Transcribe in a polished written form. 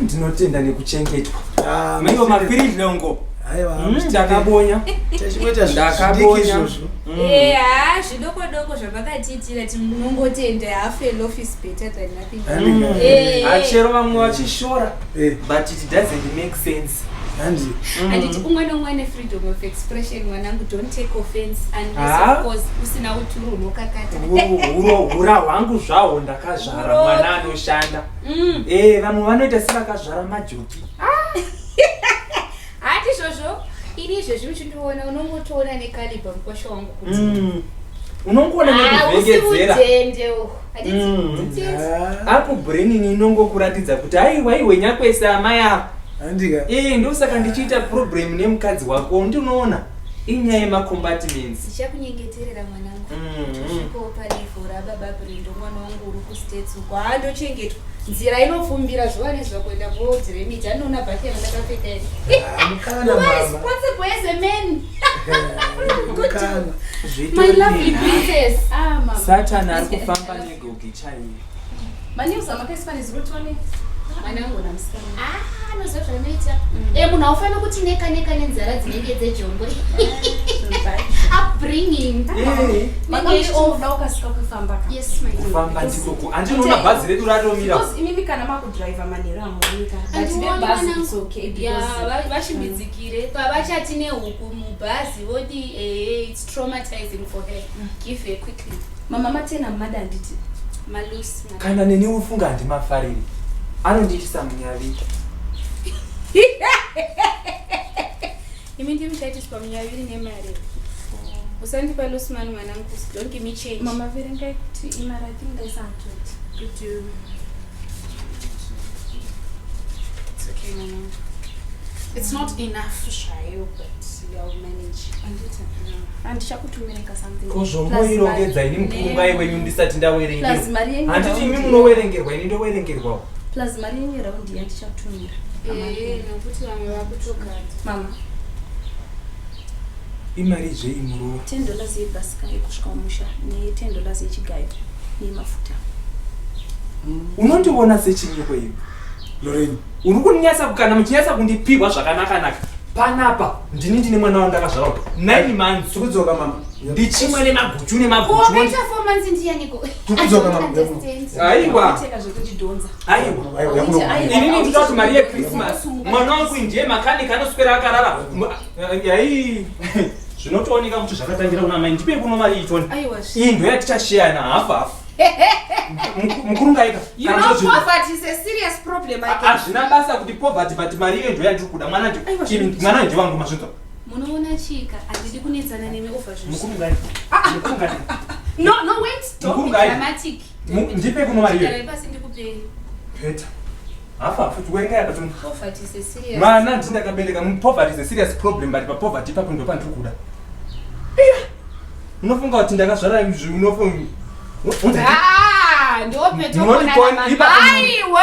Ndinotenda nekuchengetwa. Ah, Maiwo mafiridlongo. Aiwa, Ndakabonya. Tachingoita Ndakabonya. zvidiki izvozvo. Eya, zvidoko doko zvamakatiitira tinongotenda. Half a loaf is better than nothing. Handi. Achero vamwe vachishora, Eh, but it doesn't make sense. handi. Handiti umwe nomwe ane freedom of expression, mwanangu. Don't take offense unless Ah. of course usina uturu unokakata. Hura hwangu zvahwo, ndakazvara mwana anoshanda. Vamwe vanoita sevakazvara majoki. Hati izvozvo, ini izvezvi uchindiona unongotoona necaliber, mukwasha wangu, kuti Unongoona Ah, usi nekuvhengedzera. udende uhu. Handiti titende. Ah, Upbringing inongokuratidza kuti aiwa, iwe nyakwese amai ava. Handika. Ee, ndosaka ndichiita problem nemukadzi wako. Ndinoona inyaya yemacompartments. Ndichakunyengeterera, mwanangu. Tosvikawo palevel rababa Brendo. Mwana wangu uri kuStates uko haandochengetwa, nzira inofumbira zuva nezuva kuenda kuWorld Remit. Anoona bhakera ndakapfeka iri. Ah, mukana, Kuva mama. responsible as a man. Good. Mukana. My lovely princess. Ah, mama. Satani ari kufamba negogi chaiyo. Manews amakaiswa nezuro tione. Mwanangu namusikana. Ah, anoziva zvanoita. Munhu haufaniri kuti neka neka nenzara dzinenge dzejongwe. Upbringing. Nenge iri off. Makamuda ukasika kufamba ka. Yes, my dear. Kufamba ndikoko, andinoona bhazi redu ratomira. Because imimi kana makudriver manheru hamuoneka. But Handioni, vebhazi mwanangu. it's okay Ya, because vashimbidzikire pavachati nehuku mubhazi vodi. Ehe, it's traumatizing for her. Give her quickly. Mama, matena mada, handiti? Malusi. Kana neni ufunga handimafariri, anondiitisa munyaviri. Imi ndimi chaitiswa munyaviri nemari. Usandipa loose money, mwanangu. Don't give me change. Mama, verengai kuti imari. I think ndaisa 100. Good do. It's okay, mwanangu. It's not enough zvayo, but you'll manage. Handiti? Handichakutumireka something. Kozvomboirongedza ini mukurungai wenyu ndisati Plus ndawerengerwa? mari yenyu Handiti imi round- munowerengerwa, ini ndowerengerwawo. Plus mari yenyu raundi yandichakutumira. Nokuti vamwe vakutogada. Mama, Imari zveimurowa? $10 yebhasika yekusvika mumusha ne$10 yechigayo nemafuta. Unondiona sechinyiko iwe? Lorraine. Uri kunyatsa, kana muchinyatsa kundipihwa zvakanaka-naka panapa, ndini ndine mwana wandakazvara 9 months. Tikudzoka, mama. Ndichimwe nemaguchu nemaguchu. Wakaita 4 months ndiyaniko? Tikudzoka, mama. Understand. Aiwa. Teka zvekutidhonza. Aiwa. Aiwa, yakuno- Aiwa. Inini ndinoda kuti mari yeChristmas, mwana wangu ndiye makanika anoswera akarara. Yai zvinotooneka kuti zvakatangira kuna mai. Ndipe kuno mari itoni. Aiwa. Iyi ndo yatichashiyana hafu hafu. Mukurungaika. You know poverty is a serious problem. I can Hazvina basa kuti poverty, but mari iyo ndo yandiri kuda. Mwana Aiwa, mwana ndewangu, mazvinzwa? Munoona chika, handidi kunetsana nemi over zvinhu. Mukurungai, mukurungai. No, wait. Don't be Mukurungai. dramatic. Ndipe kuno mari iyo. Garai pasi ndikupei. Peta hafu hafu, tiwerengai apa toni. Poverty is a serious. Mwana ndindakabereka. Poverty is a serious problem, but papoverty ipapo ndo pandiri kuda. Iya, unofunga kuti ndakazvara unofunga Ah, ndopetokonana. Munondipon- Aiwe!